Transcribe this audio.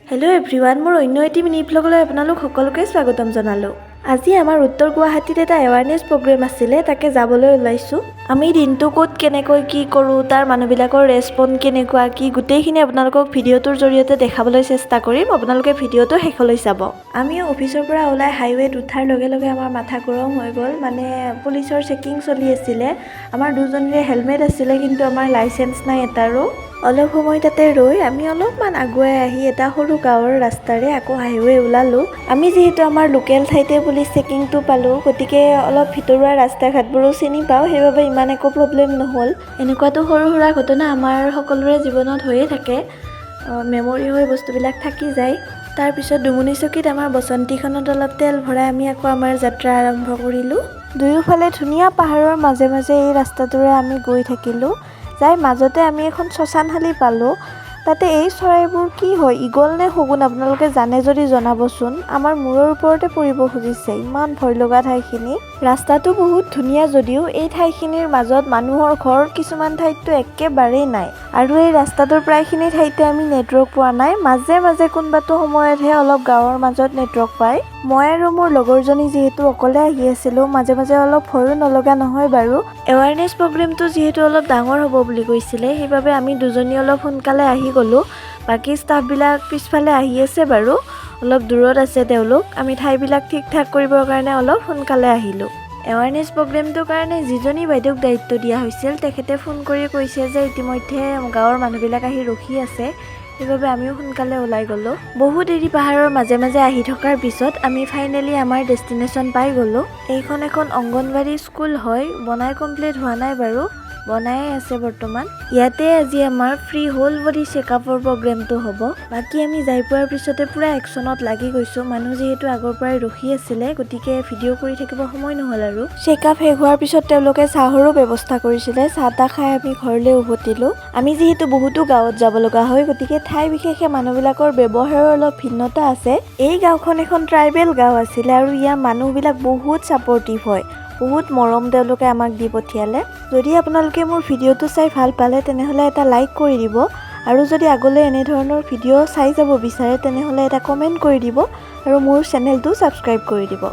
Hello' everyone, মোৰ অন্য এটি মিনি ভ্লগলৈ আপোনালোক সকলোকে স্বাগতম জনালোঁ। আজি আমাৰ উত্তৰ গুৱাহাটীত এটা এৱাৰনেছ প্ৰগ্ৰেম আছিলে, তাকে যাবলৈ ওলাইছোঁ। আমি দিনটো ক'ত কেনেকৈ কি কৰোঁ, তাৰ মানুহবিলাকৰ ৰেচপঞ্চ কেনেকুৱা কি, গোটেইখিনি আপোনালোকক ভিডিঅ'টোৰ জৰিয়তে দেখাবলৈ চেষ্টা কৰিম। আপোনালোকে ভিডিঅ'টো শেষলৈ চাব। আমি অফিচৰ পৰা ওলাই হাইৱেত উঠাৰ লগে লগে আমাৰ মাথা গৰম হৈ গ'ল। মানে পুলিচৰ চেকিং চলি আছিলে। আমাৰ দুজনীৰে হেলমেট আছিলে, কিন্তু আমাৰ লাইচেঞ্চ নাই এটাৰো। অলপ সময় তাতে ৰৈ আমি অলপমান আগুৱাই আহি এটা সৰু গাঁৱৰ ৰাস্তাৰে আকৌ হাইৱে ওলালোঁ। আমি যিহেতু আমাৰ লোকেল ঠাইতে পুলিচ চেকিংটো পালোঁ, গতিকে অলপ ভিতৰুৱা ৰাস্তা ঘাটবোৰো চিনি পাওঁ, সেইবাবে ইমান একো প্ৰব্লেম নহ'ল। এনেকুৱাতো সৰু সুৰা ঘটনা আমাৰ সকলোৰে জীৱনত হৈয়ে থাকে, মেমৰি হৈ বস্তুবিলাক থাকি যায়। তাৰপিছত দুমুনি চকীত আমাৰ বসন্তীখনত অলপ তেল ভৰাই আমি আকৌ আমাৰ যাত্ৰা আৰম্ভ কৰিলোঁ। দুয়োফালে ধুনীয়া পাহাৰৰ মাজে মাজে এই ৰাস্তাটোৰে আমি গৈ থাকিলোঁ। যাই মাজতে আমি এখন শ্মশানশালী পালোঁ। তাতে এই চৰাইবোৰ কি হয়, ইগল নে শগুন, আপোনালোকে জানে যদি জনাবচোন। আমাৰ মূৰৰ ওপৰতে পৰিব খুজিছে। ইমান ভয় লগা ঠাইখিনি। ৰাস্তাটো বহুত ধুনীয়া যদিও এই ঠাইখিনিৰ মাজত মানুহৰ ঘৰ কিছুমান ঠাইততো একেবাৰেই নাই আৰু এই ৰাস্তাটোৰ প্ৰায়খিনি ঠাইতে আমি নেটৱৰ্ক পোৱা নাই। মাজে মাজে কোনোবাটো সময়তহে অলপ গাঁৱৰ মাজত নেটৱৰ্ক পায়। মই আৰু মোৰ লগৰজনী যিহেতু অকলে আহি আছিলোঁ, মাজে মাজে অলপ ভয়ো নলগা নহয় বাৰু। এৱাৰনেছ প্ৰগ্ৰেমটো যিহেতু অলপ ডাঙৰ হ'ব বুলি কৈছিলে, সেইবাবে আমি দুজনী অলপ সোনকালে আহি গ'লোঁ। বাকী ষ্টাফবিলাক পিছফালে আহি আছে বাৰু, অলপ দূৰত আছে তেওঁলোক। আমি ঠাইবিলাক ঠিক ঠাক কৰিবৰ কাৰণে অলপ সোনকালে আহিলোঁ। এৱাৰনেছ প্ৰগ্ৰেমটোৰ কাৰণে যিজনী বাইদেউক দায়িত্ব দিয়া হৈছিল, তেখেতে ফোন কৰি কৈছে যে ইতিমধ্যে গাঁৱৰ মানুহবিলাক আহি ৰখি আছে। সেইবাবে আমিও সোনকালে ওলাই গ'লোঁ। বহু দেৰি পাহাৰৰ মাজে মাজে আহি থকাৰ পিছত আমি ফাইনেলি আমাৰ ডেষ্টিনেশ্যন পাই গ'লোঁ। এইখন এখন অংগনবাড়ী স্কুল হয়। বনাই কমপ্লিট হোৱা নাই বাৰু, বনায়ে আছে বৰ্তমান। ইয়াতে আজি আমাৰ ফ্ৰী হোল বডি চেকআপৰ প্ৰগ্ৰেমটো হ'ব। বাকী আমি যাই পোৱাৰ পিছতে পূৰা একশ্যনত লাগি গৈছোঁ। মানুহ যিহেতু আগৰ পৰাই ৰখি আছিলে, গতিকে ভিডিঅ' কৰি থাকিব সময় নহ'ল। আৰু চেকআপ শেষ হোৱাৰ পিছত তেওঁলোকে চাহৰো ব্যৱস্থা কৰিছিলে। চাহ তাহ খাই আমি ঘৰলৈ উভতিলোঁ। আমি যিহেতু বহুতো গাঁৱত যাব লগা হয়, গতিকে ঠাই বিশেষে মানুহবিলাকৰ ব্যৱহাৰৰ অলপ ভিন্নতা আছে। এই গাঁওখন এখন ট্ৰাইবেল গাঁও আছিলে আৰু ইয়াৰ মানুহবিলাক বহুত ছাপৰ্টিভ হয়। বহুত মৰম তেওঁলোকে আমাক দি পঠিয়ালে। যদি আপোনালোকে মোৰ ভিডিঅ'টো চাই ভাল পালে, তেনেহ'লে এটা লাইক কৰি দিব আৰু যদি আগলৈ এনেধৰণৰ ভিডিঅ' চাই যাব বিচাৰে, তেনেহ'লে এটা কমেণ্ট কৰি দিব আৰু মোৰ চেনেলটো ছাবস্ক্ৰাইব কৰি দিব।